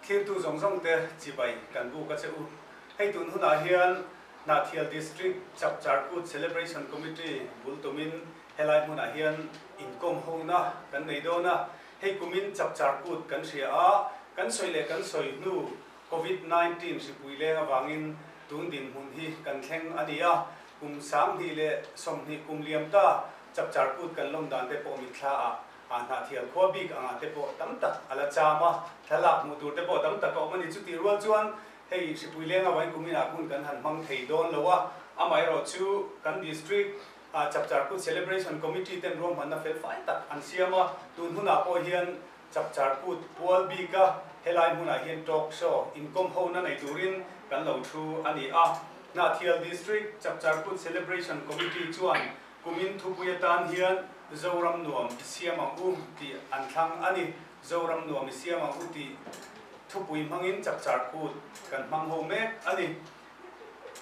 Thlirtu zawng zawng te chibai kan buk a che u. Hei tun hunah hian Hnahthial District Chapchar Kut Celebration Committee bul tumin helai hmunah hian inkawm hona kan nei dawn a. Hei kumin Chapchar Kut kan hria a, kan sawi leh kan sawi hnu Covid 19 hripui leng avangin tun dinhmun hi kan thleng a ni a. Kum 2020 kum liam ta Chapchar Kut kan lawm dan te pawh mitthla ah a Hnahthial khua bik angah te pawh tam tak a la cham a, thlalak hmuh tur te pawh tam tak a awm a ni. Chutih rual chuan hei hripui leng avangin kumin ah hun kan han hmang thei dawn lo a, amaherawh chu kan District ah Chapchar Kut Celebration Committee ten ruahmanna fel fai tak an siam a, tun hunah pawh hian Chapchar Kut pual bik a helai hmunah hian talk show inkawm hona nei turin kan lo thu a ni a. Hnahthial District Chapchar Kut Celebration Committee chuan Kumin thupui atan hian Zoram nuam i siam ang u tih an thlang a ni. Zoram nuam i siam ang u tih thupui hmangin Chapchar Kut kan hmang ho mek a ni.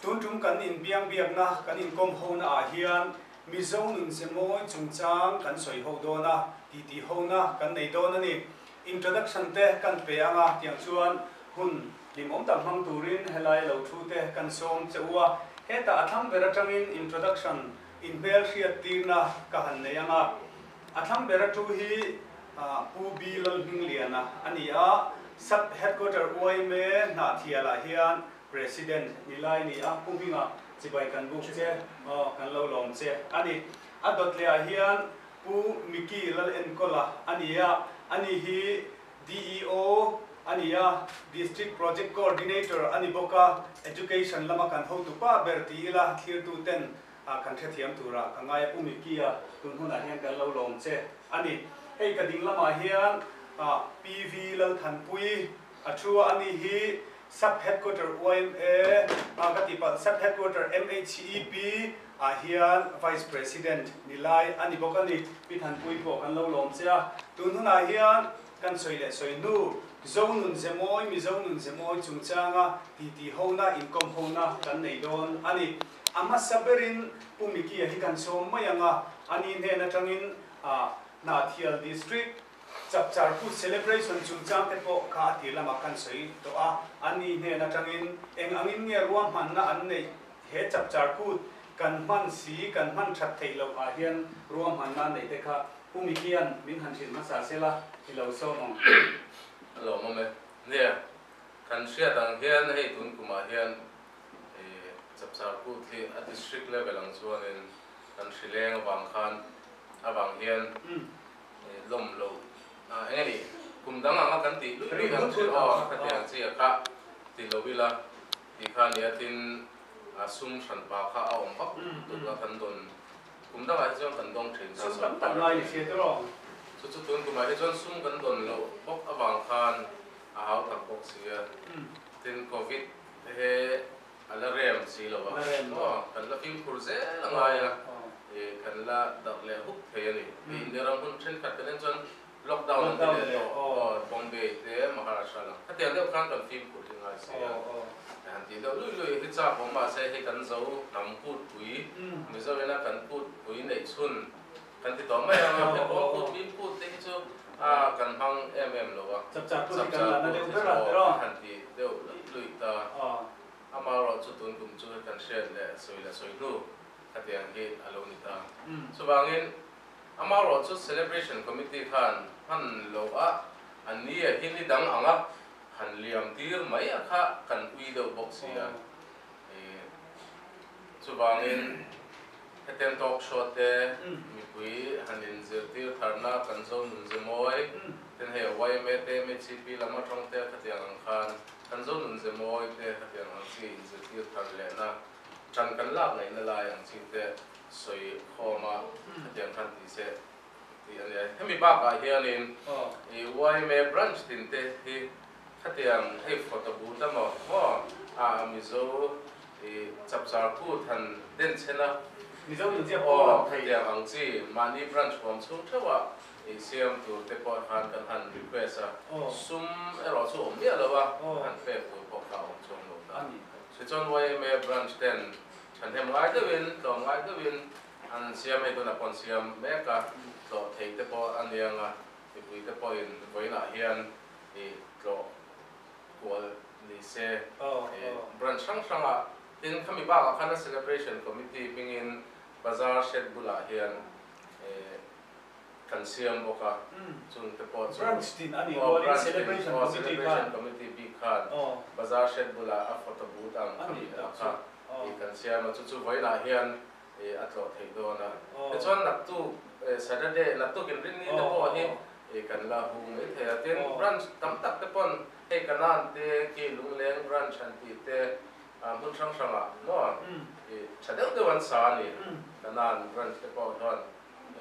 Tun tum kan inbiang biakna, kan inkawm hona ah hian Mizo nun ze mawi chungchang kan sawi ho dawn a, titi hona kan nei dawn a ni. Introduction te kan pe ang a, tiang chuan hun hlimawm tak hmang turin helai lo thu te kan sawm che u a, hetah a thlang ber atangin introduction inhmel hriat tirna ka han nei ang a. A thlang ber atu hi Pu B Lalhmingliana a ni a, Sub Headquarter yma Hnahthialah hian President ni lai a ni a, Pu Hminga chibai kan buk che aw, kan lo lawm che a ni. A dawt lehah hian Pu Micky Lalenkawla a ni a, ani hi DEO a ni a, District Project Coordinator a ni bawk a, Education lama kan hotu pa ber ti ila thlirtu ten kan hrethiam tura ka ngai a, Pu Micky-a tun hunah hian kan lo lawm che a ni. Hei ka ding lamah hian PV Lalthanpui a thu a, ani hi Sub Headquarter yma ka tih palh Sub Headquarter MHEP ah hian Vice President ni lai a ni bawk a ni. Pi Thanpui pawh kan lo lawm che a. Tun hunah hian kan sawi leh sawi hnu, Zonun Zemawi, Mizo nun Zemawi chungchanga titi hona, inkawm hona kan nei dawn a ni. A hmasa berin Pu Mikia hi kan sawm mai ang a, ani hnen atangin Hnahthial District Chapchar Kut Celebration chungchang te pawh kha a tir lamah kan sawi tawh a, ani hnen atangin eng angin nge ruahmanna an neih He Chapchar Kut kan hman si, kan hman that theih loh ah hian ruahmanna neih te kha Pu Mikian min han hrilh hmasa sela i lo sawm ang. A lawmawm e. Nia, kan hriat ang hian hei tun kumah hian Chapchar Kut hi a district level ang chuanin kan hrileng avang khan avang hian lawm loh eng nge ni kum dang anga kan tih luih luih ang chi aw khati ang chi a kha ti lo ila. Tih kha nia tin sum hran pa kha a awm vak tuk a kan dawn kum dangah hi chuan kan dawng thin kha Sum tam tak ngai ni hria tawh rawh. Chu chu tun kumah hi chuan sum kan dawn loh bawk avang khan a hau tak bawk si a tin covid he a la rem si lo a aw kan la fimkhur zel a ngai a kan la darh leh huk thei a ni. Hei India ram hun thenkhat kan en chuan Lockdown an ti leh tawh aw, Bombay te Maharashtra lang khatiang deuh khan kan fimkhur hi ngai si a, han tih deuh lui lui hi chak awm mahse hei kan zo hnam kut pui Mizo ina kan kut pui neih chhun kan ti tawh mai ang a, hei pawh kut pui kut te hi chu a kan hmang em em lo a, Chapchar kut hi kan la na deuh ber a tiraw? Han ti deuh lui lui ta, amaherawh chu tun kum chu hei kan hriat leh sawi leh sawi hnu khatiang hi a lo ni ta, chuvangin Amaherawh chu Celebration Committee khan hman loh a an ni a hi ni dang anga han liam tir mai a kha kan ui deuh bawk si a. Chuvangin hetiang talk show te mipui han inzirtir tharna kan zo nun ze mawi ten hei yma te MHCP lam atang te khatiang ang khan kan zo nun ze mawi te khatiang ang chi inzirtir thar lehna Ṭan kan lak ngaihna lai ang chi te sawi khawm a, hetiang khan ti se tih a nia. Hemi bakah hianin i yma branch tin te hi khatiang hei photo booth emaw maw a Mizo i chapchar kut han den chhen a, Mizo inziak pawh lang thei. Khatiang ang chi mahni branch huam chhung theuh a i siam tur te pawh khan kan han request a, sum erawh chu awm miah lo a, han pek tur pawh kha a awm chuang lo ta. Tichuan yma branch ten thahnem ngai deuhin, tlawm ngai deuhin an siam hei tunah pawh an siam mek a, tlawh theih te pawh a ni ang a, mipui te pawhin vawiinah hian i tlawh kual ni se branch hrang hrangah tin khami bakah khan a celebration committee hmingin bazar shed bulah hian kan siam bawk a, chung te pawh chu Branch tin a nih rualin celebration committee khan celebration committee bik khan bazar shed bulah a photo booth ang khami kha kan siam a, chu chu vawiinah hian a tlawh theih dawn a. Tichuan naktuk Saturday naktuk inrinni te pawh hi kan la hung mai thei a, tin branch tam tak te pawn hei Kanan te khi Lungleng branch han tih te hmun hrang hrangah maw tha deuh deuh an sa a ni, Kanan branch te pawh hian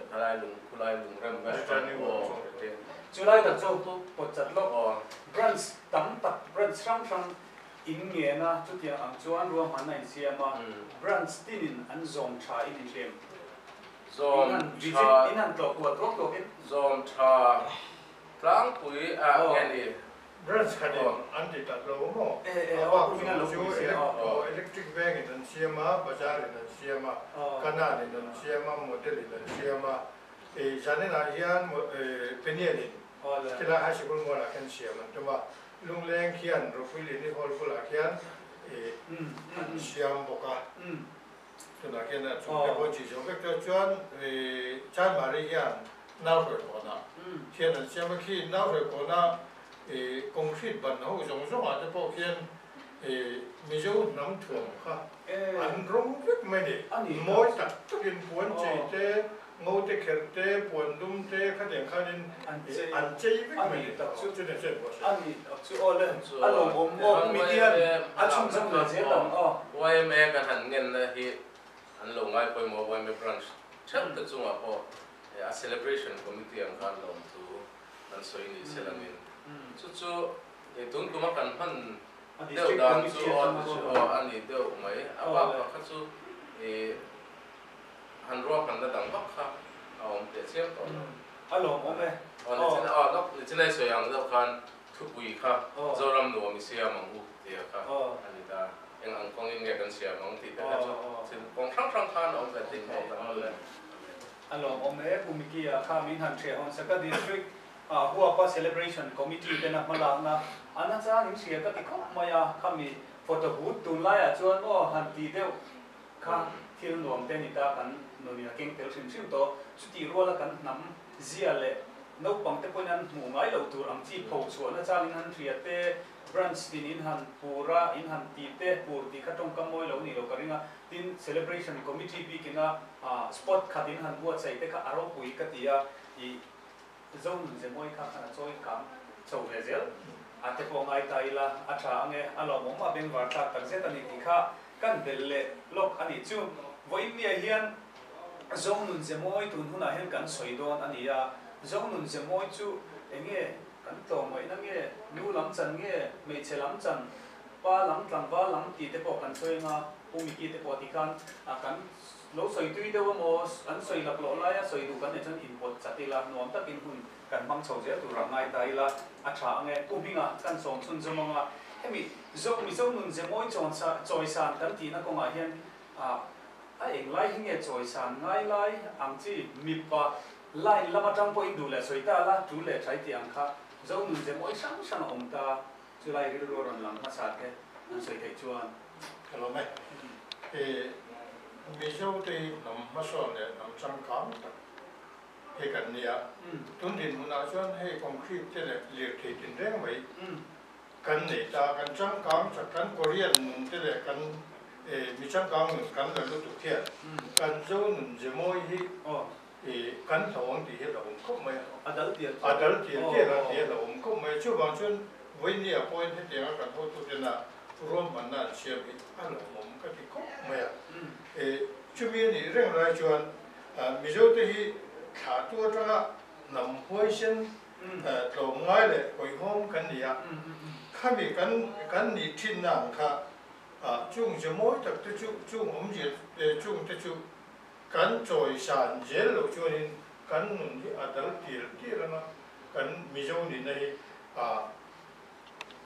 Khalai lung khulai lung rem vel kha aw te. Chulai tak chu pawt chat lawk branch tam tak branch hrang hrang in ngen a chutiang ang chuan ruahmanna in siam a branch tin in an zawm tha in in hlem Zawm in han tha visit in han tlawh kual tuak tuak in. Zawm tha tlangpui ah nge ni Branch khatin an ti tak lo maw? A bak zawng chu electric veng in an siam a, bazar in an siam a, kanan in an siam a, model in an siam a, zanin ah hian peniel in khilai high sikul mual ah khian siam an tum a, Lungleng khian Ropuilini hall bulah khian an siam bawk a, tunah khian a chhungte pawh chi zo vek ta chuan Chanmari hian Nauhruai kawnah khian an siam a, khi Nauhruai kawnah concrete ban ho zawng zawngah te pawh khian Mizo hnam thuam kha an rawng vek mai a ni. Mawi tak takin puan chei te, ngo te kherh te, puan dum te khatiang khanin an chei vek mai a ni. Chutiang chuan pawh a hria. A ni tak chu aw le, a lawmawm aw Pu Mitian a chhunzawm leh zel ang aw. YMA kan han ngenna hi an lo ngai pawimawh YMA branch theuh te chungah pawh a celebration committee ang khan lawmthu an sawi ni se langin chu chu tun kuma kan hman deuh dan chu aw a ni deuh mai a bakah kha chu han ruahmanna dang vak kha a awm teh chiam tawh lo. A lawmawm e. Aw nichin aw lawk nichin a i sawi ang deuh khan thupui kha Zoram nuam i siam ang u tia kha a ni ta. Eng ang kawngin nge kan siam ang tih te kha chu thil kawng hrang hrang khan a awm ve thei khawp ang le. A lawmawm e, Pu Mickey-a kha min han hreh hawn sak a, District huapa Celebration Committee tena hmalakna a nachang in hria ka ti khawp mai a, khami photo booth tunlaiah chuan maw han tih deuh kha thil nuam te ni ta kan nunin a keng tel hrim hrim tawh, chutih ruala kan hnam zia leh naupang te pawhin an hmuh ngai loh tur ang chi pho chhuah nachangin han hria te, Branch tin in han pur a, in han ti te, pur tih kha tawngkam mawi lo ni lo ka ring a, tin Celebration Committee bikin a spot khat in han buatsaih te kha a ropui ka ti a, i Zonun Zemawi kha khan a chawi kang chho ve zel a te pawh ngai ta ila a tha ang e, a lawmawm a bengvar thlak tak zet a ni tih kha kan belh leh lawk a nih chu. Vawiin nia hian Zonun Zemawi tun hunah hian kan sawi dawn a ni a, Zonun Zemawi chu enge Kan tlawmngaihna nge, nu lam chan nge, hmeichhe lam chan, pa lam, tlangval lam tih te pawh kan sawi anga, Pu Miki te pawh tikhan kan lo sawi tui deuh emaw, an sawi laklawh laia sawi duh kan neih chuan inpawt chat ila, nuam takin hun kan hmang chho zel turah ngai ta ila a tha ang e. Pu Hminga kan sawm chhunzawm anga, hemi Zo Mizo nun ze mawi chawisan kan tihna kawngah hian a englai hi nge chawisan ngai lai ang chi mipa Line lam atang pawhin duh leh sawi ta la, tul leh thai tih ang kha Zo nun ze mawi hrang hrang a awm ta, chulai rilru a rawn lang hmasa te an sawi theih chuan. Ka lawm e. I Mizo te hi hnam hmasawn leh hnam changkang tak hi kan ni a, tun dinhmunah chuan hei concrete te leh lirthei tinreng mai kan nei ta, kan changkang chak, kan Korean nun te leh kan mi changkang nun kan la lutuk hian kan Zo nun ze mawi hi kan hlo ang tih hi a lo awm khawp mai a. A dal tial tial. A dal tial tial a tih a lo awm khawp mai a. Chuvang chuan vawinia pawhin hetianga kan hotutena ruahmanna an siam hi a lo awm ka ti khawp mai a. Chumi a nih reng lai chuan Mizote hi thlahtu atanga hnam huaisen tlawmngai leh hawihhawm kan ni a. Khami kan kan nih thinna ang kha chung ze mawi tak te chu chung awmzia chung te chu Kan chawisan zel loh chuanin kan nun hi a dal tial tial ang a, kan Mizo nihna hi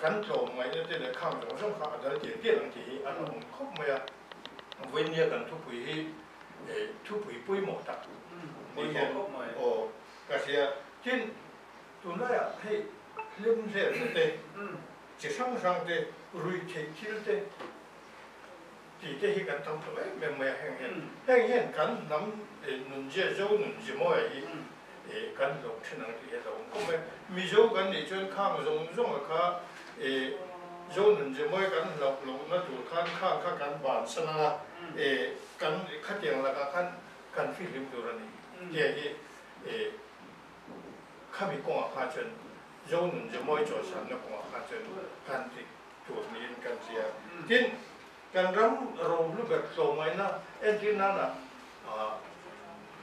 kan tlawm ngaihna te leh khang zawng zawng kha a dal tial tial ang tih hi a la awm khawp mai a. Vawinia kan thupui hi thupui pawimawh tak ni hian aw ka hria. Tin, tunlaiah hei hlim hlerna te. chi hrang hrang te, ruihtheih thil te tih te hi kan tam tawh em em mai a, heng hian heng hian kan hnam nunzia Zo nunzia mawi hi kan hlawk thin ang tih hi a hlauhawm khawp mai. Mizo kan nih chuan khang zawng zawng a kha Zo nunzia mawi kan hlauh lohna tur khan khang kha kan bansan ang a, kan khatiang lakah khan kan fihlim tur a ni tia hi khami kawngah khan chuan Zo nunzia mawi chawisanna kawngah khan chuan kan ti tur niin kan hria. Tin, kan ram rohlu ber tlawmngaihna entir nana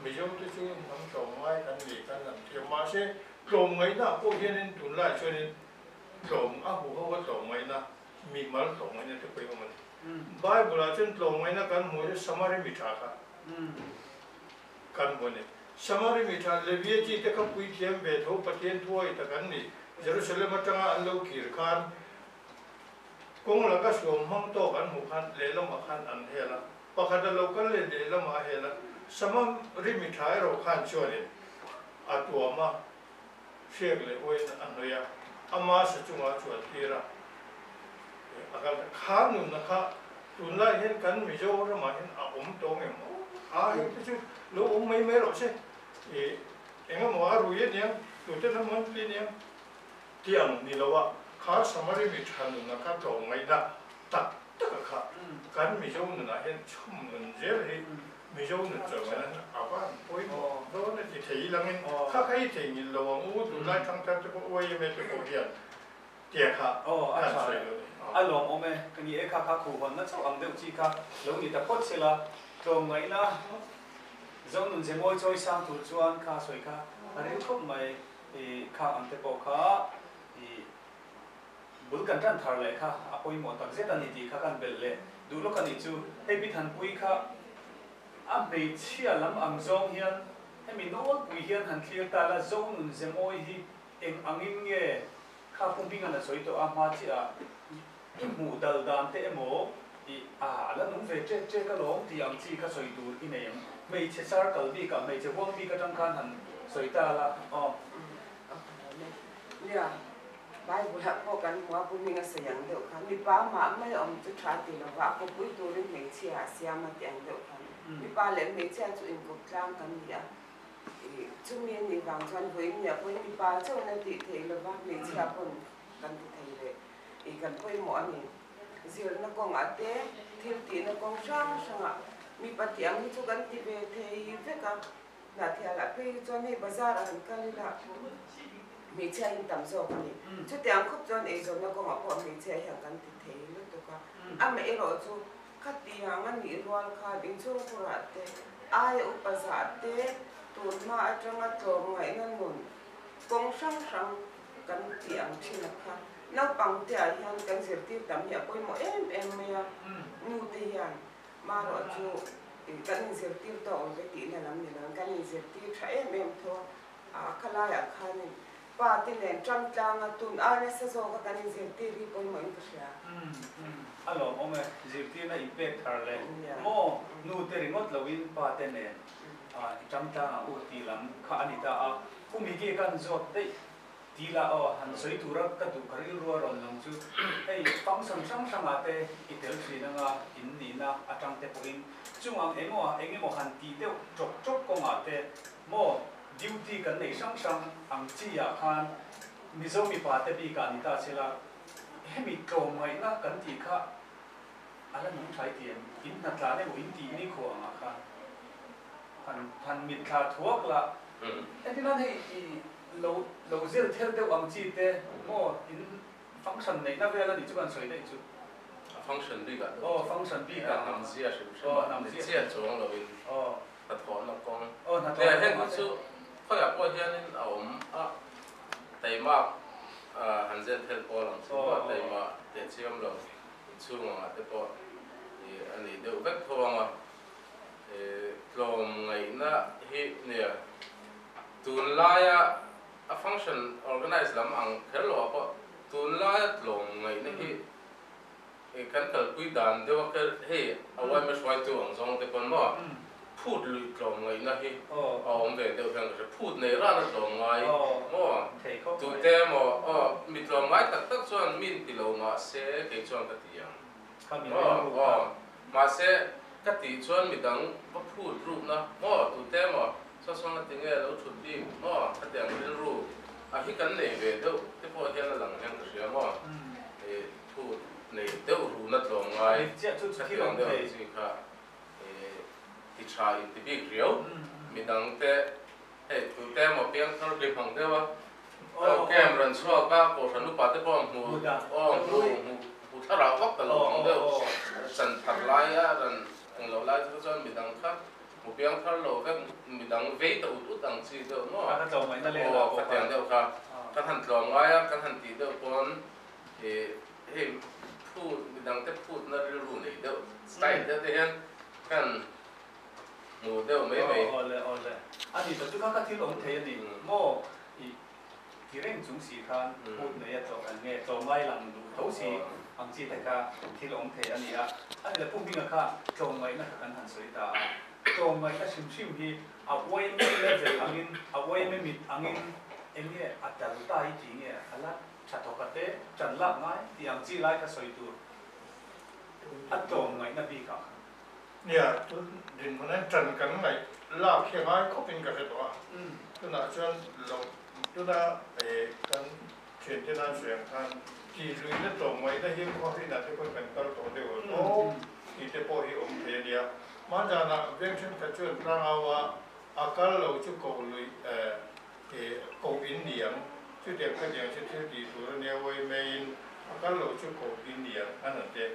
Mizo te chu hnam tlawmngai kan ni kan han thiam. Mahse, tlawmngaihna pawh hianin tunlaiah chuanin tlawm a huho a tlawmngaihna, mimal tlawmngaihna te pawh hi awm a ni. Bible-ah chuan tlawmngaihna kan hmuh hi Samari mi tha kha kan hmu a ni. Samari mi tha Levia chi te kha puithiam ve tho Pathian thuawi tak an ni. Jerusalem atanga an lo kir khan kawng laka suam hmang tawk an hmuh khan lehlamah khan an hel a, pakhat a lo kal leh lehlamah a hel a. Samari mi tha erawh khan chuanin a tuam a, hriak leh uain a hnawih a, ama sa chungah a chuan tir a, a kal ta. Kha nunna kha tunlai hian kan Mizoramah hian a awm tawh ngem maw? A heng te chu lo awm mai mai rawh se. Ih, engemaw a rui aniang, tute lam an ti aniang tih ang ni lo a, kha Samari mi tha nunna kha tlawmngaihna tak tak a kha kan Mizo nunah hian chhum nun zel hi Mizo nun chawimaina hian a va han pawimawh dawn a ti thei langin kha kha i theihnghilh lo ang u, tunlai thangthar te pawh YMA te pawh hian tia kha kan sawi lo ni. A lawmawm e, ka ni e kha kha khuhhawnna chauh ang deuh chi kha lo ni ta phawt sela, tlawmngaihna Zonun ze mawi chawi sang tur chuan kha sawi kha a ril khawp mai i khang ang te pawh kha i bul kan tan thar leh kha a pawimawh tak zet a ni tih kha kan belh leh duh lawk a nih chu. Hei Pi Thanpui kha a hmeichhia lam ang zawng hian hemi nawlpui hian han thlir ta la Zonun ze mawi hi eng angin nge kha Pu Hminga'n a sawi tawh a hma chiah ah i hmuh dal dan te emaw i a a la nung ve ṭek ṭek alawm tih ang chi kha sawi tur i nei ang. Hmeichhe sar kal bikah hmeichhe huang bik aṭang khan han sawi ta la aw. Nia, Bible ah pawh kan hmu a, Pu Hminga sawi ang deuh khan mipa mah mai awm chu ṭha ti lova a kawppui turin hmeichhia a siam a tih ang deuh khan mipa leh hmeichhia chu inkawp tlang kan ni a, chumi a nih vang chuan vawiin nia pawhin mipa chauhin a tih theih lova hmeichhia pawn kan ti thei ve. I kan pawimawh a ni. Zirna kawngah te, thil tihna kawng hrang hrangah mipa tih ang hi chu kan ti ve thei vek a. Hnahthialah phei hi chuan hei bazar ah han kal ila hmeichhia hi tam zawk a ni. Chutiang khawp chuan eizawnna kawngah pawh hmeichhia hian kan ti thei lutuk a. Amaherawh chu khatiang a nih rual khan inchhungkhurah te, aia upa zah te, tunhma atanga tlawmngaihna nun kawng hrang hrang kan tih ang thin a kha. Naupang te ah hian kan zirtir tam hi a pawimawh em em mai a, nu te hian marawh chu kan inzirtir tawk lo ve tihna lam ni lo, kan inzirtir tha em em tho a, khalaiah khanin pa te nen tang tlang a tun ai nasa zawk a kan inzirtir hi pawimawh in ka hria. A lawmawm e, zirtirna inpek thar leh maw nu te ringawt loin pa te nen i tang tlang ang u tih lam kha a ni ta a, Pu Miki kan zawt daih ti la aw, han sawi tura ka duh ka rilru a rawn lang chu hei function hrang hrangah te i tel thin anga in nihna atang te pawhin chung ang emaw eng emaw han tih deuh ṭawk ṭawk kawngah te maw duty kan neih hrang hrang ang chi ah khan Mizo mipa te bikah ni ta sela hemi tlawmngaihna kan tih kha a la nung thai ti em? In hnatlan emaw in tih nikhua angah khan han han mitthla thuak la. Engtin nan hei i lo lo zir ther deuh ang chi te maw in function neihna vel a nih chu kan sawi daih chu. A function bik ah deuh. Aw function bik ah. Hnam zia hrim hrim a hnam zia chuang lo in hnathawhna kawng. Aw hnathawhna kawng. Heng chu khawiah pawh hianin a awm a taimak han zen thel pawl ang chi pawh taima teh chiam lo inchhung angah te pawh a ni deuh vek tho ang a. Tlawmngaihna hi nia tunlaia a function organize lam ang kher lo ah pawh tunlaia tlawmngaihna hi kan kalpui dan deuh a kher hei a yma hruaitu ang zawng te pawn maw phut luih tlawmngaihna hi a awm ve deuh hian ka hria phut nei rana tlawmngai maw khawp mai. Tute emaw, aw, mi tlawmngai tak tak chuan min ti lo mahse kei chuan ka ti ang. Kha mi Aw, rilru kha. aw, mahse ka tih chuan midang va phut rukna maw, tute emaw saw sawn a ti nge lo thut bik maw, khatiang rilru a hi kan nei ve deuh te pawh hian a lang hian ka hria maw, i phut nei deuh ruhna tlawmngai Dik chiah chu chu thil khatiang awm deuh thei. ang chi kha i ti tha in ti bik riau, midangte Hei tute emaw piangthar hlim ang deuh a, camp rawn chhuak a, Kohhran upa te pawh hmu aw hmu hmu thlarau vak ta lo ang deuh, chan thar lai a rawn eng loh lai chu chuan midang kha hmu piangthar lo vek midang vei ta ut ut ang chi deuh maw aw khatiang deuh kha kan han tlawm ngai a, kan han tih deuh pawn ih hei phut midang te phutna rilru nei deuh style deuh te hian kan Hmu deuh mai mai. Aw le aw le. A ni tak chu kha kha thil awm thei a ni maw? I ti reng chung si khan phut nei a tlawh ang nge tlawmngai lang duh tho si ang chi te kha thil awm thei a ni a. A ni le Pu Hminga kha tlawmngaihna kha kan han sawi ta a. Tlawmngaihna hrim hrim hi a uaime level angin a uaime mit angin eng nge a dal ta i ti nge a la tha thawk a te tan lak ngai tih ang chi lai kha sawi tur a tlawmngaihna bikah khan. Nia, tun dinhmun hian ṭan kan ngaih lak hi a ngai khawpin ka hre tawh a. Tunah chuan lo tuna kan ṭhiante nan sawi ang khan tih luihna tlawmngaihna hi khuahrinah te pawhin kan kal tawh deuh ang aw tih te pawh hi awm thei a nia. Hmanzanah veng ṭhenkhat chuan tlangau a a kal lo chu ko luih ko in ni ang, chutiang khatiang chu thil tih tur a nia uai maiin a kal lo chu ko in ni ang an han ti.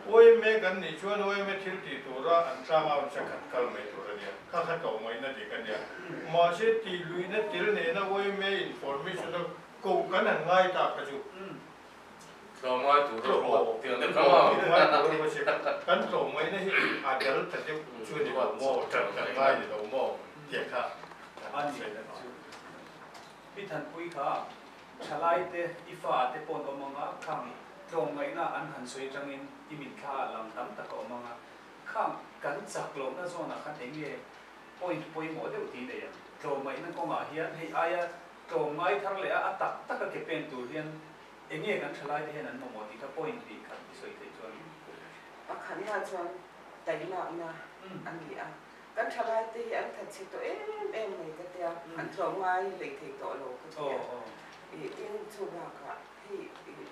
Uaime kan nih chuan uaime thil tih tura an tlangau nasa khat kal mai tur a nia, kha kha to ngaihna dik a nia. Mahse tih luihna tel nena uaime information a koh kan han ngai ta kha chu. Tlawmngai tur a ruat tiang deuh kha maw? Tlawmngai tur a ruat si kan tlawmngaihna hi a dal ta deuh chu a ni lo maw, ṭan kan ngai ni lo maw tih kha a ni chu. Pi Thanpui kha Thalaite i fa te paw'n awm anga khang tlawmngaihna an han sawi atangin i mitthla ah lang tam tak a awm anga khang kan chak lohna zawnah khan eng nge point pawimawh deuh tih nei ang. Tlawmngaihna kawngah hian hei aia tlawmngai thar leh a a tak taka ke pen tur hian eng nge kan thalaite hian an mamawh tih kha point tih khat i sawi theih chuan. Pakhatna chuan tailakna a ni a. Kan thalaite hi an thatchhe tawh em em mai ka tia, an tlawmngai lei thei tawh lo ka tia. Ih tin chu bakah hei ih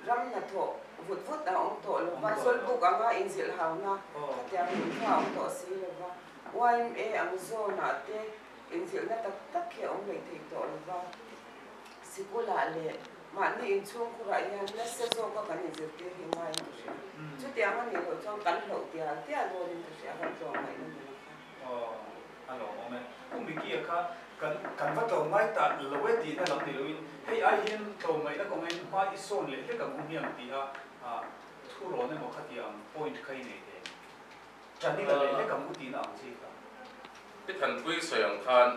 ram hnathawh vut vut a awm tawh lo va, Zawlbuk anga inzilh hauna khatiang hmun kha a awm tawh si lo va, YMA ang zawnah te inzilhna tak tak hi a awm lei thei tawh lo va, sikulah leh Mahni inchhungkhurah hian nasa zawka kan inzirtir hi ngaiin ka hria. Chutiang a nih loh chuan kan hlauh tial tial dawnin ka hria, kan tlawm ngaihna ni lo kha. Aw, a lawmawm e. Pu Mickey-a kha kan kan va tlawm ngai ta lo e tihna lam ni loin hei ai hian tlawm ngaihna kawngin hma i sawn leh hlek ang u hmiang tih a thu rawn emaw kha tih ang point kha i nei thei. Ṭan i la leh hlek ang u tihna ang chi kha. Pi Thanpui sawi ang khan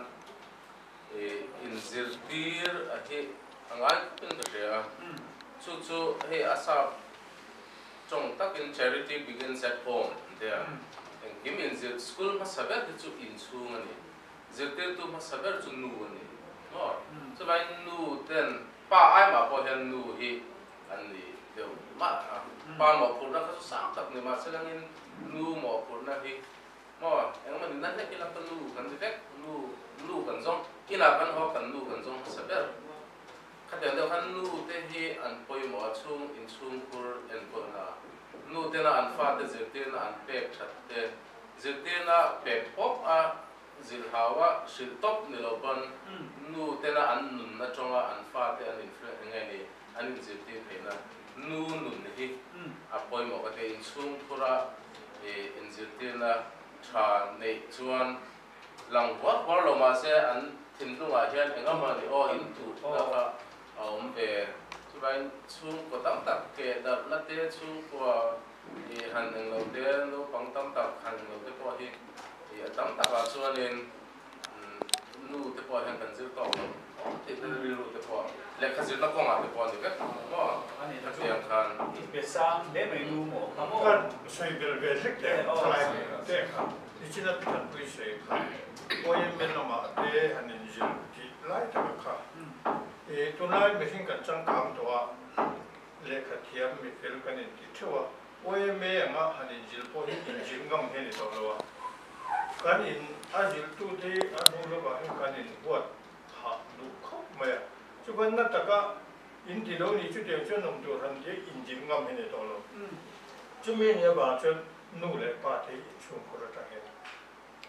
Inzirtir a hi a ngai khawpin ka hria a, chu chu hei a sap tawng takin charity begins at home an ti a, engkim inzir school hmasa ber hi chu inchhung a ni, zirtirtu hmasa ber chu nu a ni maw, chuvangin nu ten pa ai mah pawh hian nu hi an ni deuh mah a, pa mawhphurhna kha chu sang tak ni mahse langin nu mawhphurhna hi Maw, engemaw ni na hlek ila ka nu kan ni vek, nu, nu kan zawng, inah kan haw kan nu kan zawng hmasa ber. Khatiang deuh khan nu te hi an pawimawh a chhung inchhungkhur enkawlna, nu tena an fate zirtirna an pek that te, zirtirna pek pawp a zilhau a hrilh tawp ni lo pawn nu tena an nun atanga an fate an influence eng nge ni an inzirtir theihna nu nun hi a pawimawh ka ti, inchhungkhura inzirtirna tha neih chuan lang huar huar lo mahse an thinlungah hian eng emaw ni aw in tuhna kha a awm ve. Chuvangin chhungkaw tam tak keh darhna te chhungkua han eng lo te naupang tam tak han eng lo te pawh hi a tam takah chuanin Nu te pawh hian kan zir tawk lo tih te rilru te pawh lehkha zirna kawngah te pawh a ni vek maw hetiang khan. I pe sang hle mai nu maw kha maw. Kan sawi bel ve hlek teh thalai teh kha nichina thatpui sawi kha YMA lamah te han inzir tih lai taka kha. Tunlai mihring kan changkang tawh a, lehkha thiam mi fel kan inti theuh a, YMA anga han inzilh pawh hi inzilh ngam hi a ni tawh lo a. Kan in a zilhtute hi a hnu lawkah hian kan inhuat phah duh khawp mai a. Chuan na taka inti lo ni chutiang chuan awm tur han tia inzilh ngam hi a ni tawh lo. Chumi nia vang chuan nu leh pa te hi inchhungkhur atangin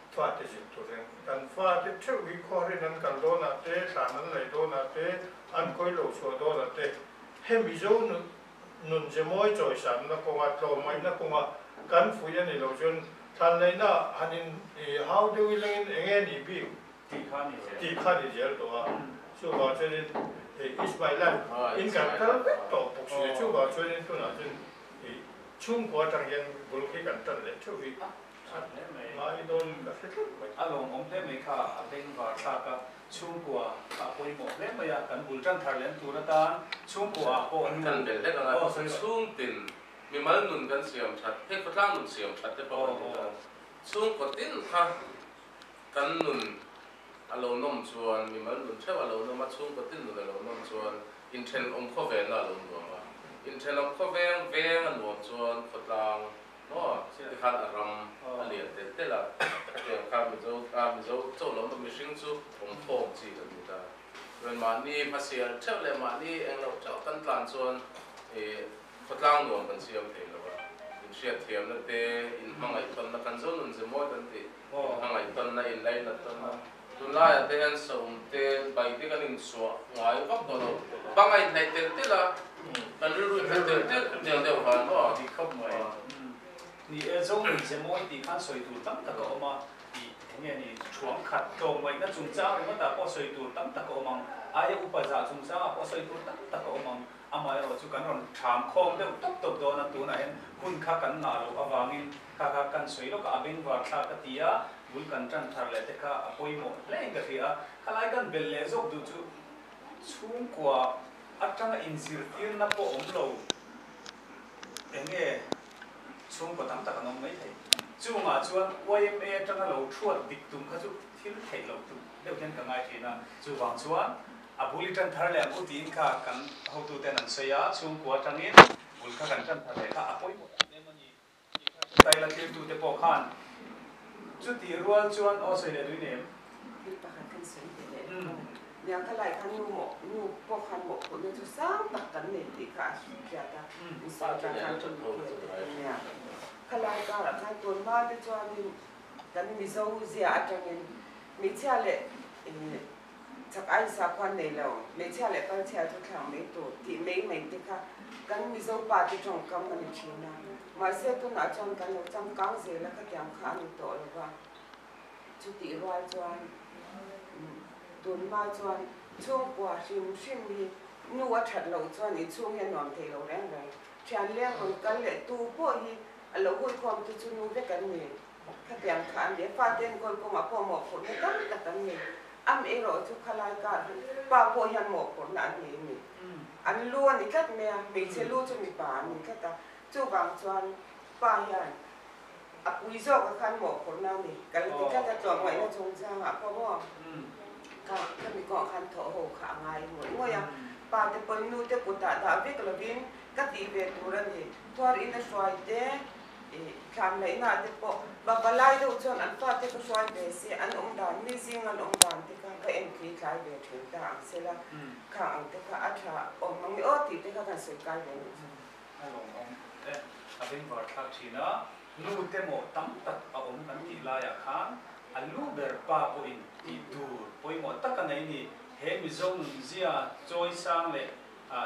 fate zilh turin kan fate theuh hi khuarin an kal dawnah te, thlan an laih dawnah te, an kawi lo chhuah dawnah te hemi zo nun ze mawi chawisanna kawnga tlawmngaihna kawnga kan fuih a ni lo chuan thlan laihna han in hau deuh ilangin eng nge ni bik tih kha ni zel tawh a, chuvang chuanin is my life in kan kal vek tawh bawk si a, chuvang chuanin tunah chuan chhungkua atang hian bul khi kan tan leh theuh hi. That hle mai. Ngai dawn ka hre tlat mai. A lawmawm hle mai kha a bengvar thlak a, chhungkua a pawimawh hle mai a, kan bul tan thar lem tur atan chhungkua ah pawh nu Kan bel hlek anga chhungtin mimal nun kan siam that, hei khawtlang nun siam that te pawh kan ti ta. Chhungkaw tin kha kan nun a lo nawm chuan, mimal nun theuh a lo nawm a, chhungkaw tin nun a lo nawm chuan inthenawm khawvelna a lo nuam a, inthenawm khawveng veng a nuam chuan khawtlang Maw? Tikhan a ram a lian telh telh a, hetiang kha Mizo a Mizo chauh lo maw mihring chu awm khawm chi kan ni ta. Chuan mahni hmasial theuh leh mahni eng loh theuh kan tlan chuan ih khawtlang nuam kan siam thei lo a, inhriatthiamna te, inhmangaihtawnna kan zo nun ze mawi kan tih, inhmangaihtawnna, inlainattawnna. Tunlaiah te hian saum te bai te kan insuah ngai vak tawh lo. Bang a inhnaih telh telh a, kan rilru inhnaih telh telh tiang deuh han maw? Dik khawp mai. Ni e, zo nun ze mawi tih khan sawi tur tam tak a awm a, tih eng nge ni, thuam khat tlawmngaihna chungchang ringawtah pawh sawi tur tam tak a awm ang, aia upa zah chungchangah pawh sawi tur tam tak a awm ang. Amaherawh chu kan rawn ṭham khawm deuh tawp tawp dawn a, tunah hian hun kha kan ngah loh avangin kha kha kan sawi lawk a, a bengvar thlak ka ti a, bul kan ṭan thar leh te kha a pawimawh hlein ka hria a, khalai kan belh leh zawk duh chu chhungkua aṭanga inzirtirna pawh awm lo eng nge chhungkua tam tak an awm maithei. Chungah chuan YMA aṭanga lo ṭhuat dik tum kha chu thil theih loh tum deuh hian ka ngai ṭhin a, chuvang chuan A bul i ṭan thar leh ang u tiin kha kan hotuten an sawi a, chhungkua aṭangin bul kha kan ṭan thar leh kha a pawimawh em em a ni tih kha hre taila thiltute pawh khan chutih rual chuan aw sawi leh duin em? Thil pakhat kan sawi leh leh bawk a ni. Nia ka lai khan nu mawh nu pawh khan mawhphurhna chu sang tak kan nei tih kha a hriat a, in sawi tan khan chu nupui te kha nia. Khalai karah khan tun hma te chuanin kan Mizo zia aṭangin hmeichhia leh Chak ai sakhua nei lo, hmeichhia leh palchhia chu thlak mai tur tih mai mai te kha kan Mizo pa te tawngkam a ni thin a. Mahse tunah chuan kan lo changkang zel a, khatiang kha a ni tawh lo va. Chutih rual chuan tunhma chuan chhungkua hrim hrim hi nu a that loh chuan inchhung hi a nuam thei lo reng reng. Thian leng rawn kal leh tu pawh hi a lo huikhawm tu chu nu vek an ni. Khatiang kha an ni a, fate enkawl kawngah pawh mawhphurhna tam tak an nei. Am erawh chu khalai kar hi pa pawh hian mawhphurhna an nei a ni. An lu a ni tlat mai a, hmeichhe lu chu mipa an ni tlat a. Chuvang chuan pa hian a pui zawkah khan mawhphurhna a ni. Ka la ti tlat a, tlawmngaihna chungchangah pawh maw kha khami kawngah khan thawh ho kha a ngai ngawih ngawih a. Pa te pawhin nu te kutah dah vek lovin ka tih ve tur a ni. Thuar in a hruai te. Thlam laihna te pawh baba lai deuh chuan an fate ka hruai ve se, an awm dan, mi zing an awm dan te kha ka en tli tlai ve thin ta ang sela, khang ang te kha a tha awm ang i aw tih te kha kan sawi kai ve nih chu. A lawmawm e, a bengvar thlak thin a, nu te mawh tam tak a awm kan tih laiah khan a lu ber pa pawhin tih tur pawimawh tak a nei ni, he Mizo nunzia chawi sang leh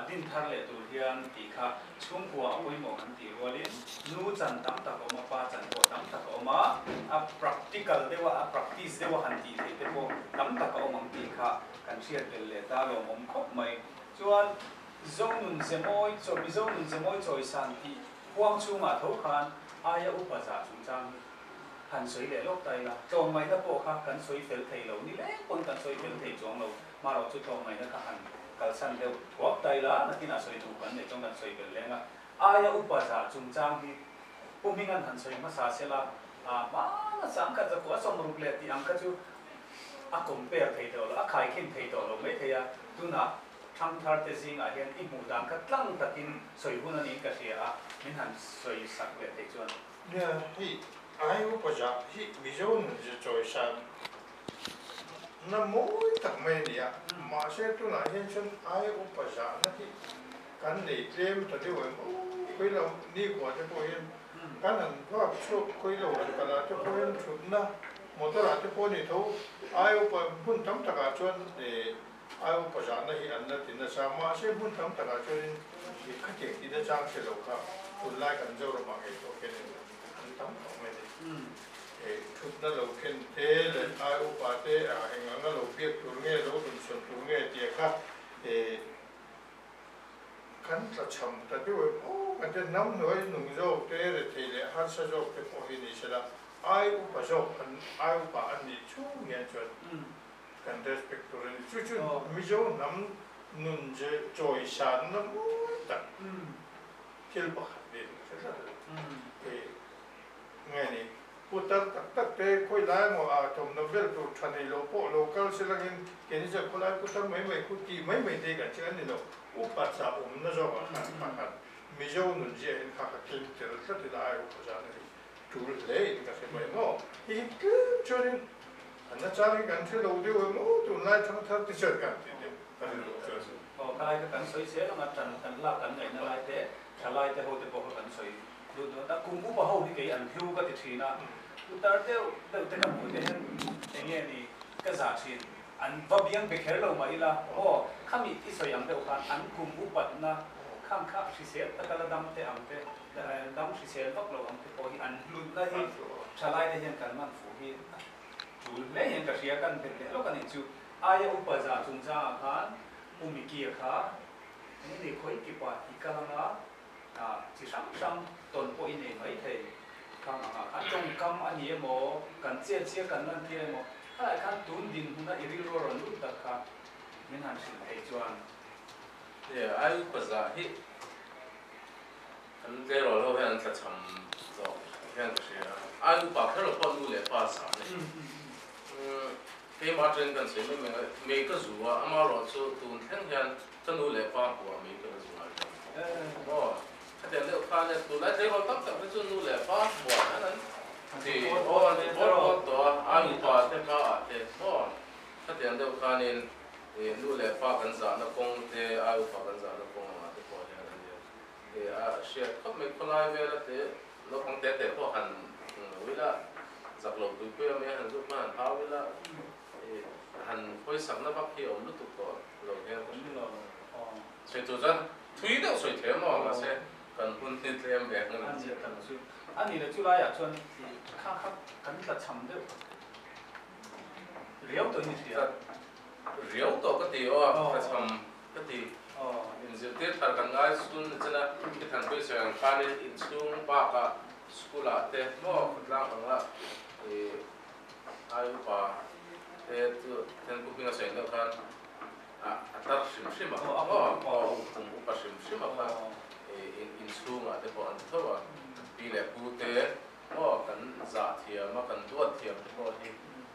Din thar leh tur hian tih kha chhungkua a pawimawh kan tih rualin nu chan tam tak a awm a, pa chan pawh tam tak a awm a, a practical deuha a practice deuha han tih theih te pawh tam tak a awm ang tih kha kan hriat belh leh ta lawmawm khawp mai. Chuan Zonun Zemawi chaw Mizo nun Zemawi chawisan tih huang chhungah tho khan aia upa zah chungchang hi han sawi leh lawk ta ila, tlawmngaihna pawh kha kan sawi fel thei lo, ni leng pawn kan sawi fel thei chuang lo. Hmarawh chu tlawmngaihna kha han kalsan deuh thuak ta ila, nakinah sawi duh kan neih chuan kan sawi belh leng a. Aia upa zah chungchang hi Pu Hminga'n han sawi hmasa sela, a hmana sangkhat zakua sawmruk leh tih ang kha chu a compare thei tawh lo, a khaikhin thei tawh lo mai thei a. Tunah. Thangthar te zingah hian i hmuh dan kha tlang takin sawi hun a niin ka hria a, min han sawi sak leh theih chuan. Nia, hei ai upa zah hi Mizo nun ze chawisan na mawi tak mai a ni a, mahse tunah hian chuan ai upa zahna hi kan nei tlem ta deuh em aw, khawi lo nikhua te pawh hian kan han vak chhuak khawi lo han kal ah te pawh hian thutna motor ah te pawh a ni tho, ai upa hmun tam takah chuan Ai upa zahna hi an la ti nasa, mahse hmun tam takah chuanin i khatiang tihna chang hre lo kha tunlai kan Zoramah ngei pawh hianin an tam khawp mai ni. Thutna lo khen te leh ai upa te eng anga lo biak tur nge, lo rawn sawn tur nge tih kha kan tlachham ta deuh em aw kan tia hnam hnuai nung zawk te, rethei leh harsa zawk te pawh hi ni sela ai upa zawk an ai upa an nih chhung hian chuan Kan respect tur a ni. Chu chu Mizo hnam nun ze chawi sanna mawi tak thil pakhat niin ka hre tlat a ni. Nge ni, putar tak tak te khawi lai emaw a thawmhnaw vel tur tha nei lo pawh lo kal se langin keini chuan khawlai putar mai mai khu tih mai mai te kan che a ni lo. Upa chah awmna zawkah khan pakhat Mizo nun ziahin kha ka keng tel tlat ila ai upa zan a ni. Tul hle in ka hre mai maw? Hi hi tlem chuanin an nachang hi kan hre lo deuh em aw tunlai thangthar te chuan kan ti deuh ka rilru chuan. Aw khalai kha kan sawi zel ang a, tan kan lak kan ngaihna lai te, thalai te ho te pawh kha kan sawi lut dawn ta. Kum upa ho hi kei an hlu ka ti thin a, putar deuh deuh te ka hmuh te hian eng nge ni ka zah thin, an va biang be kher lo mah ila aw khami i sawi ang deuh khan an kum upatna khang kha hrisel taka la dam te ang te. Dam hrisel vak lo ang te pawh hi an hlutna hi thalai te hian kan man fuh hi a tul hle hian ka hria, kan belh leh lawk a nih chu. Aia upa zah chungchangah khan Pu Mikia kha eng nge khawi kipa i kal anga chi hrang hrang tawn pawh i nei mai thei. Khang angah khan tawngkam a ni emaw, kan chelchia kan lantir emaw, khalai khan tun dinhmuna i rilru a rawn lut tak kha min han hrilh thei chuan. Aia upa zah hi Kan tleirawl ho hian an tlachham zawk hian ka hria a, ai upa kher lo pawh nu leh pa sa a ni. Keimah atangin kan sawi mai mai a, mei ka zu a, amaherawh chu tun thleng hian ka nu leh pa hmuh ah mei ka la zu ngai lo. Aw, khatiang deuh khan e, tunlai tleirawl tam tak te chu nu leh pa hmuh ah hian an ti aw an ti bawr bawr tawh a, ai upa te hma ah te aw, khatiang deuh khanin nu leh pa kan zahna kawng te, ai upa kan zahna kawng angah te pawh hian a nia. A hriat khawp mai khawlai vela te naupang te te pawh han lo ila zak lo pui pui a mai han zuk hman han hau ila han hawisakna vak hi a awm lutuk tawh lo hian ka hria. Sawi tur chuan thui deuh sawi thei maw mahse kan hun hi tlem ve ang a ni tak chu. A ni le chu laiah chuan kha kha kan tla cham deuh riau tawh in i hria. Riau tawh ka ti aw tla cham Ka ti. Inzirtir thar kan ngai sun ni chen a, i thanpui sawi ang khanin inchhung bakah school ah te maw khawtlang anga i ai upa te chu then pu hminga sawi ang deuh khan a tar hrim hrim a maw kum upa hrim hrim a kha i inchhungah te pawh an ti tho a, pi leh pu te maw kan zah thiam a kan duat thiam te pawh hi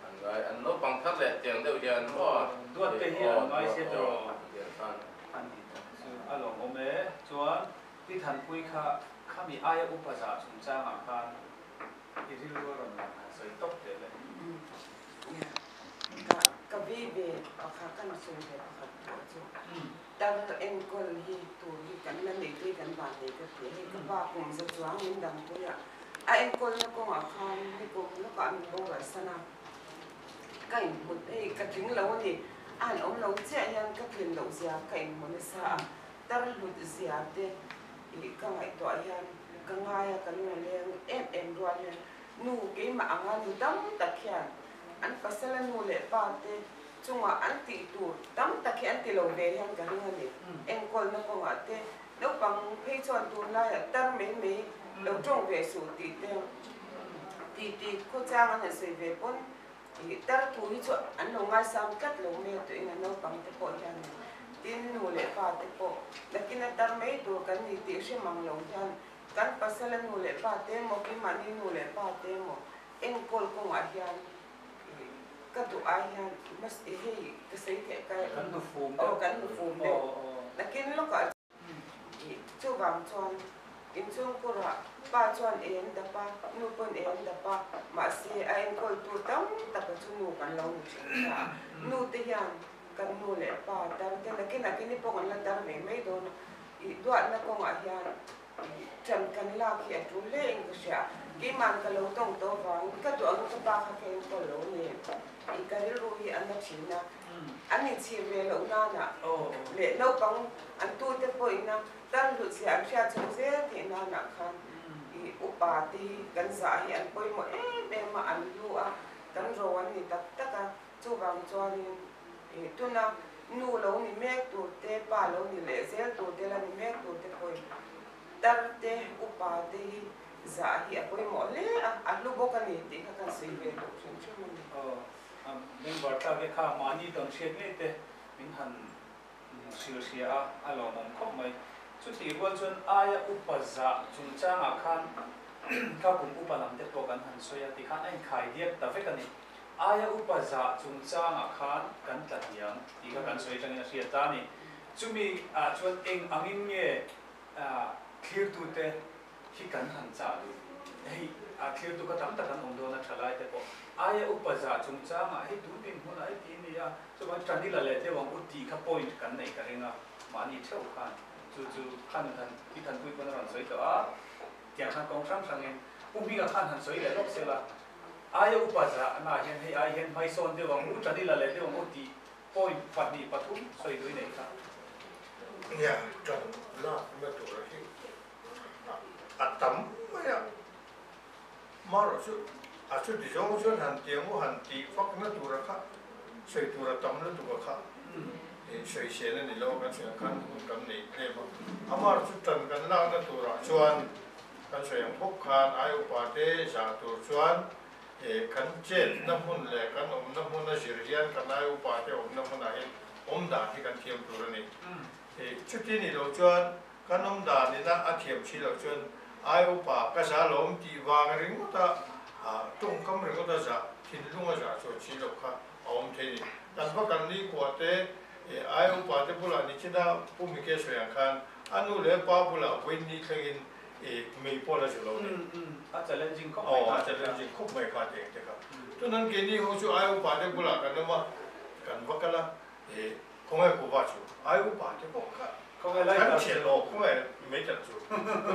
an ngai an naupang thar leh tiang deuh hian maw duat te hi an ngai se tawh tiang khan an ti tak chu a lawmawm e chuan pi Thanpui kha khami aia upa zah chungchangah khan i rilru a rawn lang han sawi tawp teh le. Ka ka vi ve pakhat ka sawi ve pakhat pawh chu tar enkawl hi tur hi kan la nei te kan van nei ka ti a hei ka pa kum za chuang min dang pui a a enkawlna kawngah khan ni kum lawkah min boral san a ka inhmut hei ka tling lo a ni a han awm lo chiah hian ka tlin loh zia ka inhmu nasa a tar hlut zia te ih ka ngaihtuah hian ka ngai a ka lung a leng em em rual hian nu keimah anga nu dam tak hian an pasala nu leh pa te chungah an tih tur tam tak hi an ti lo ve hian ka ring a ni. Enkawlna kawngah te naupang phei chuan tunlaiah tar mai mai lo tawng ve suh tih te tih tih khawchang an han sawi ve pawn ih tar thu hi chu an lo ngaisang tlat lo mai a tuin a naupang te pawh hian tin nu leh pa te pawh nakin a tar mai tur kan ni tih hre mang lo hian kan pasala nu leh pa te emaw keimahni nu leh pa te emaw enkawl kawngah hian. ka duh ai hian mas i hei ka sawi theih ka Kan hnufum aw deuh. kan hnufum Aw deuh aw. Nakin lawkah i chuvang chuan inchhungkurah pa chuan ei an dap a, nu pawn ei an dap a, mahse a enkawltu tam taka chu nu kan lo ni thin ta a. Nu te hian kan nu leh pa tar te nakin nakin i pawh kan la tar ve mai dawn a, i duatna kawngah hian Ṭan kan lak hi a ṭul hle in ka hria. Keima'n ka lo tawng tawh vangin ka duh ang ka pa kha ka enkawl lo nen i ka rilru hi a na ṭhin a. An inchhir ve loh nanah leh naupang an tute pawhin a tan hlut zia an hriat chhoh zel theih nanah khan i upa te hi kan zah hi an pawimawh em em a, an hlu a, kan ro an ni tak tak a. Chuvang chuanin i tuna nu lo ni mek tur te, pa lo ni leh zel tur te la ni mek tur te pawhin tar te, upa te hi zah hi a pawimawh hle a, a hlu bawk a ni tih kha kan sawi ve duh hrim hrim a ni. Aw, member tlak e kha mahni tawn hriat ngei te min han hrilh hria a, a lawmawm khawp mai. Chutih rual chuan aia upa zah chungchangah khan kha kum upa lam te pawh kan han sawi a tikhan a inkhai diak ta vek a ni. Aia upa zah chungchangah khan kan tla hniam tih kha kan sawi atangin a hriat ta a ni. Chumi ah chuan eng angin nge thlirtute hi kan han chah duh? Hei a thlirtu kha tam tak an awm dawn a tha lai te pawh. Aia upa zah chungchangah hei tun dinhmunah hei ti a ni a, chuvang Tanila leh deuh ang u tih kha point kan neih ka ring a, mahni theuh khan chu chu khan han i thanpui pawn a rawn sawi tawh a, tiang khan kawng hrang hrangin Pu Hminga khan han sawi leh lawk sela. Aia upa zahna ah hian hei ai hian hmaisawn deuh ang u, Tanila leh deuh ang u tih point pahnih pathum sawi duh i neih kha. Nia, tan lakna tura hi a tam mai a, marawh chu a chuti zawng chuan han ti ang u han tih fakna tura kha sawi tur a tam lutuk a kha sawisel a ni lo a kan sawi ang khan hun kan nei tlem a, amarawh chu tan kan lakna turah chuan Kan sawi ang bawk khan ai upa te zah tur chuan kan chetna hmun leh kan awmna hmun a zir hian kan ai upa te awmna hmunah hian awm dan hi kan thiam tur a ni. Chuti nih loh chuan kan awm dan ina a thiam si loh chuan ai upa ka zah lo awm tih vang ringawt a tawngkam ringawt a zah thinlung a zah chuan si loh kha a awm thei a ni. Kan va kal ni kuah te ai upa te bulah nichina Pu Mike sawi ang khan a nu leh pa bulah vawiin ni thlengin i mei pawh la zu lo ni. A challenging khawp mai kha. Aw a challenging khawp mai kha tih engte kha. Tunan keini ho chu ai upa te bulah kan awm a, kan va kal a, i khawngaih kuhva chu ai upa te pawh kha kan thian aw khawngaih mei tak chu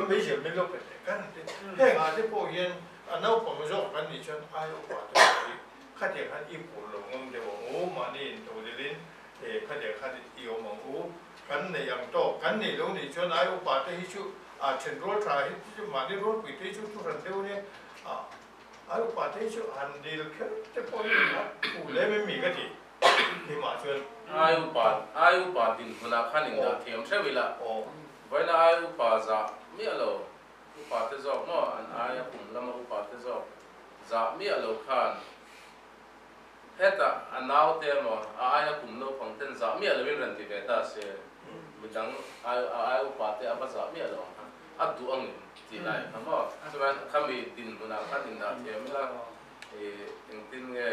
mei zial min lo pe teh kan ti. Heng ah te pawh hian a naupang zawk kan nih chuan ai upa te pawh hi khatiang khan i pur lo ngam deuh ang u, mahni intodelhin khatiang khan i awm ang u. Kan neih ang tawk, kan neih lo nih chuan ai upa te hi chu a then rual tha hi chu mahni rualpui te hi chu thu hran deuh ania, a ai upa te hi chu han dil kher te pawh hi a phu lem em mi ka ti keimah chuan. Ai upa, ai upa dinhmunah khan indah thiam hreuh ila, vawiina ai upa zah miah lo, upa te zawk maw an aia kum lama upa te zawk zah miah lo khan, Hetah a naute emaw a aia kum naupang ten zah miah loin rawn ti ve ta se, midang a aia upa te a va zah miah lo ang kha a duh angin tih lai kha maw? Chuan khami dinhmunah khan indah thiam ila engtin nge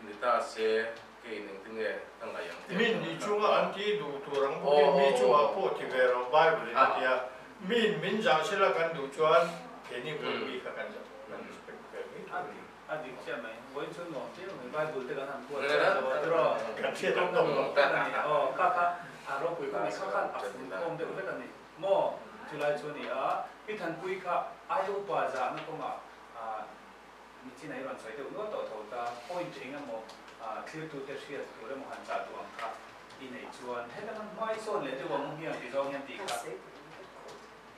ni ta se keiin engtin nge ka ngaih ang tih Mi ni chunga an ti duh tur ang bawkin mi chungah pawh ti ve rawh Bible in a ti a, miin min zah sela kan duh chuan keini pawhin mi kha kan respect ve mai tur a ni. A dik chiah mai. Vawiin chu nuam chiah mai. Bible te kan han kuat chiah zo a tiraw? Kan hriat ang tawk lo. Tak a ni. Aw, kha kha a ropui kha ni. Kha khan a fun khawm deuh vek a ni. Maw? Chulai chu a ni a. Pi Thanpui kha aia upa zahna kawngah nichin a i rawn sawi deuh nual tawh tho ta. Point eng emaw thlirtute hriat tur emaw han chah duh ang kha i neih chuan heta kan hmai sawn leh deuh ang u hian ti zawng hian tih kha.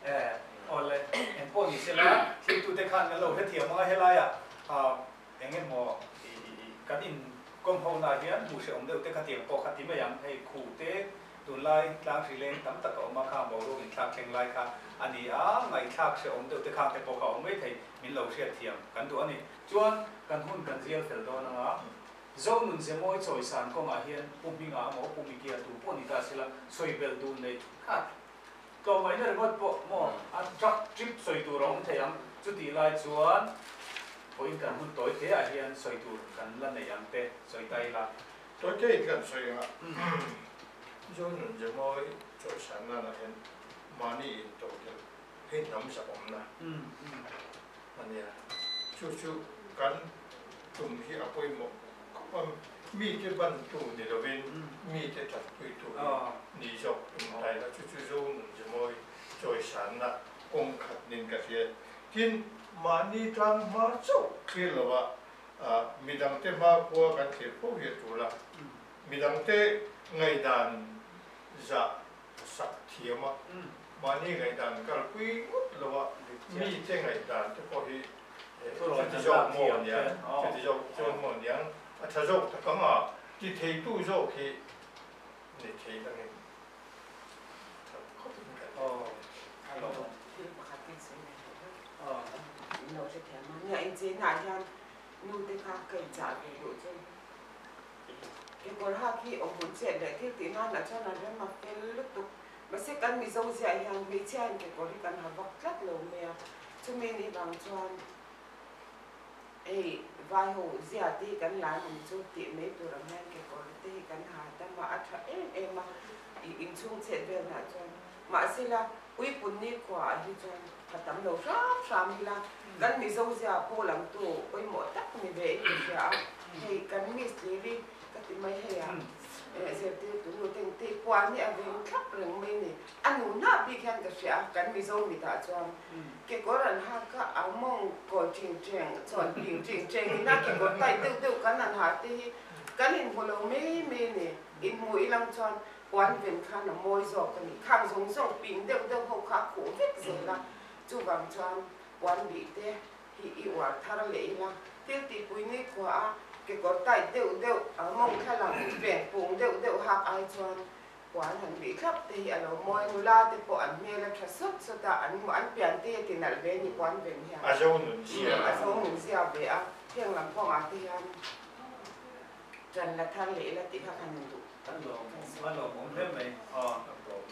Eh, awle, eng pawh ni sela, thiltute khan kan lo hrethiam ang a, helaiah eng emaw kan inkawm ho na hian hmuh hrehawm deuh te kha tiang pawh kha ti mai ang, hei khu te tunlai tlang hri leng tam tak a awm a, khang boruak inthlak thleng lai kha a ni a, ngaihthlak hrehawm deuh te khang te pawh kha a awm mai thei, min lo hriatthiam kan duh a ni. Chuan kan hun kan zial fel dawn ang a, Zonun Zemawi chawisan kawngah hian Pu Hminga emaw Pu Mikia tu pawh ni ta sela sawi belh duh neih khat Tlawmngaihna ringawt pawh maw a truck trip sawi tur a awm thei ang. Chutih lai chuan Vawiin kan hun tawi te ah hian sawi tur kan la nei ang te sawi ta ila. Tawi te in kan sawi ang a, Zonun Zemawi chawisan nan ah hian mahni in to tel hei hnam zahawmna a nia. Chu chu kan tum hi a pawimawh khawp a, mite bantu ni lovin mite tanpuitu hi ni zawk tum ta ila, chu chu Zonun Zemawi chawisanna kawng khat nin ka hria. Tin, mahni tlang hma chauh thlir lova midangte hmakhua kan thlir fo hi a tul a, midangte ngaihdan zah sak thiam a, mahni ngaihdan kalpui ngawt lova mite ngaihdan te pawh hi chuti zawk maw niang, chuti zawk chuan maw niang, a tha zawk tak ang a, ti theitu zawk hi ni thei langin tha khawp in kan hre thei. Thil pakhat ka insawi ve hlauh hlauh min lo hrethiam a, nia incheinaah hian nute kha ka inchah ve duh chu Kekawr hak hi awmhmun chet leh thil tih nanah chuan a rem a fel lutuk. Mahse kan Mizo ziah hian hmeichhia in kekawr hi kan ha vak tlat lo mai a, chumi ni vang chuan hei vai ho zia te hi kan la emaw ni chu tih mai tur ang hian kekawr te hi kan ha tam a, a tha em em a ih inchhung chet velnah chuan. Mahsela puipun nikhua ah hi chuan ha tam lo hram hram ila kan Mizo zia pawh langtu pawimawh tak ni ve in ka hria a, hei kan Miss Tliri ka ti mai hei ah zirtirtu nu te engti puan hi a veng thlap reng mai ni, a nu hnah bik hian ka hria a kan Mizo mitah chuan kekawr an hak kha a mawng kaw ting teng chawn ping ting teng in a kekawr tai deuh deuh kan han ha te hi kan inhmu lo mai mai ni, inhmu ilang chuan Puan ven khan a mawi zawk a ni. Khang zawng zawng ping deuh deuh ho kha a khuh vek zel a, chuvang chuan puan bih te hi i uar thar leh ila, thil tihpui ni khua a kekawr tight deuh deuh, a mawng thlalang peng pung deuh deuh hak ai chuan puan han bih thlap te hi a lo mawi. Nula te pawh an hmel a tha sawt sawt a, an an pian te hi a ti nalh ve a ni puan ven hian. A zo nun zia. A zo nun zia ve a, heng lam pawngah te hian ṭan la thar leh ila tih kha ka han duh. A lawmawm a lawmawm hle mai. Aw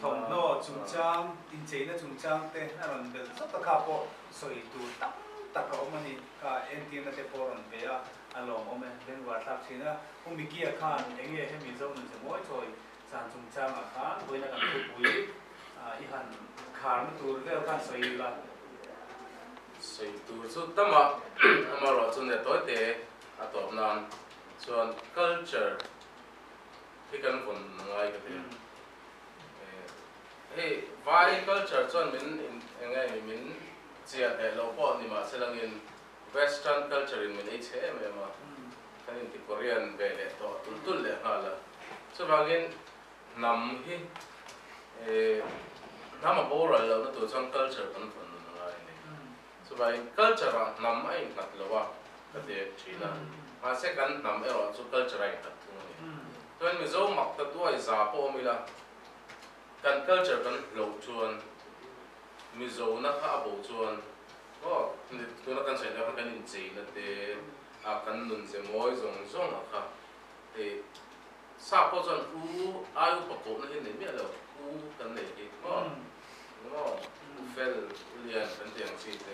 thawmhnaw chungchang, incheina chungchang te a rawn belh zauh ta kha pawh sawi tur tam tak a awm a ni. Kha entirna te pawh a rawn pe a, a lawmawm e. Bengvar thlak thin a. Pu Mikia khan enge hemi Zo nun che mawi chawi chan chungchangah khan vawiina kan thupui i han kharna tur vel khan sawi ila. Sawi tur chu tam a, amaherawhchu nia tawi te a tawp nan chuan culture hi kan vawn a ngai ka ti a. Hei vai culture chuan min eng nge ni min chiah hneh lo pawh ni mahse langin western culture in min ei chhe em em a, kan inti Korean ve leh tawh tul tul leh nghal a. Chuvangin hnam hi hnam a boral lohna tur chuan culture kan vawn nun a ngai a ni. Chuvangin culture ah hnam a innghat lo a ka ti thin a, mahse kan hnam erawh chu culture a innghat thung a ni. Chuan Mizo mak ta tuai za pawh awm ila, kan culture kan hloh chuan Mizo na kha a bo chuan aw tuna kan sawi deuh khan kan incheina te a kan nun ze mawi zawng zawng a kha hei sa pawh chuan u ai upa kohna hi nei miah lo, u kan nei hi maw. Maw? U fel, u lian kan tih ang chi te.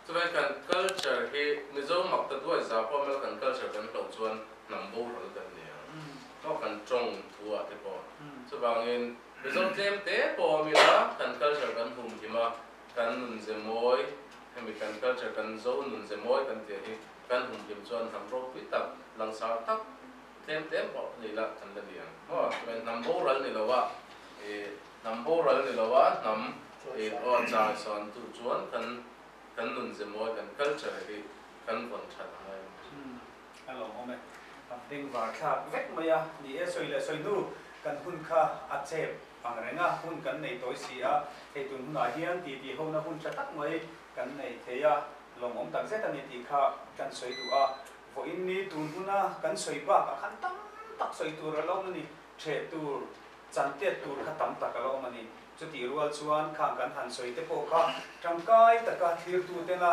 Chuvain kan culture hi Mizo mak ta duai za pawh mela kan culture kan hloh chuan hnam boral kan ni ang. Maw kan tawng thu ah te pawh. Chuvangin Mizo tlem te pawh awm ila kan culture kan hum him a, kan nun ze mawi, hemi kan culture kan Zo nun ze mawi kan tih hi kan hum him chuan hnam ropui tak, langsar tak tlem tlem pawh ni ila kan la ni ang. Maw? Chuvain hnam boral ni lo a, ih. Hnam boral ni lo a, hnam in aw chai sawn tu chuan kan kan nun ze mawi, kan culture hi kan vawn that a ngai ang. A lawmawm e. A bengvar thlak vek mai a, ni e sawi leh sawi hnu kan hun kha a chep ang reng a, hun kan nei tawi si a, hei tun hunah hian titi hona hun tha tak mai kan nei thei a, lawmawm tak zet a ni tih kha kan sawi duh a, vawiin ni tun huna kan sawi bakah khan tam tak sawi tur a lo awm a ni, ṭheh tur. Chantet tur kha tam tak a la awm a ni. Chutih rual chuan khang kan han sawi te pawh kha tangkai taka thlirtutena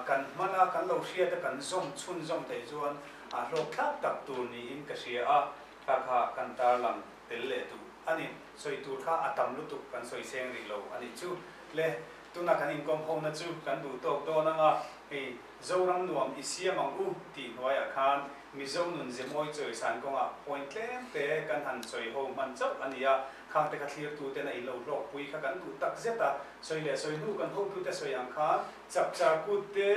kan hman a, kan lo hriat a, kan zawm chhunzawm theih chuan a hlawkthlak tak tur niin ka hria a, kha kha kan tarlang tel leh duh a ni. Sawi tur kha a tam lutuk kan sawi seng rih lo a nih chu. Le, tuna kan inkawm hona chu kan duh tawk dawn ang a. Hei Zoram nuam i siam ang u tih hnuaiah khan Mizo nun ze mawi chawisan kawngah point tlem te kan han sawi ho hman chauh a ni a, khangte kha thlirtuten a inlo hlawkpui kha kan duh tak zet a, sawi leh sawi hnu kan hotute sawi ang khan chapchar kut te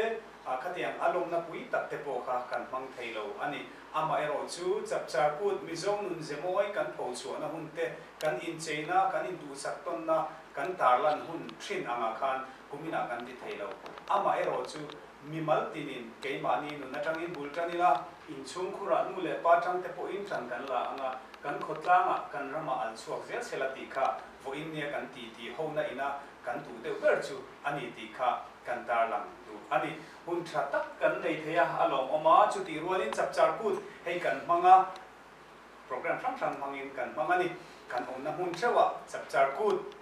khatiang a lawmna pui tak te pawh kha kan hmang thei lo a ni. Amaherawh chu chapchar kut Mizo nun ze mawi kan pho chhuahna hun te, kan incheina, kan induhsak tawnna kan tarlan hun thin angah khan kuminah kan ti thei lo. Amaherawh chu mimal tinin keimahni nun atangin bul tan ila, inchhungkhurah nu leh pa tangte pawhin tan kan la ang a, kan khawtlangah kan ramah al chhuak zel sela tih kha vawiin nia kan ti ti hona ina kan duh deuh ber chu a ni tih kha kan tarlang duh a ni. Hun tha tak kan nei thei a, a lawmawm a, chutih rualin chapchar kut hei kan hmang a, program hrang hrang hmangin kan hmang a ni. Kan awmna hmun theuhah chapchar kut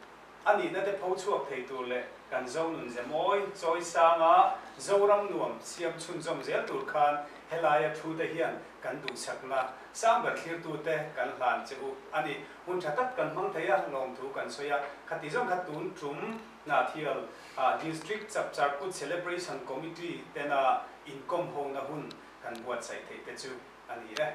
a nihna te pho chhuak thei tur leh kan Zo nun ze mawi chawi sanga Zoram nuam siam chhunzawm zel tur khan helaia thu te hian kan duhsakna sang ber thlirtute kan hlan che u a ni. Hun tha tak kan hmang thei a, lawmthu kan sawi a, khati zawng kha tun tum Hnahthial District Chapchar Kut Celebration Committee tena inkawm hona hun kan buatsaih theih te chu a ni e.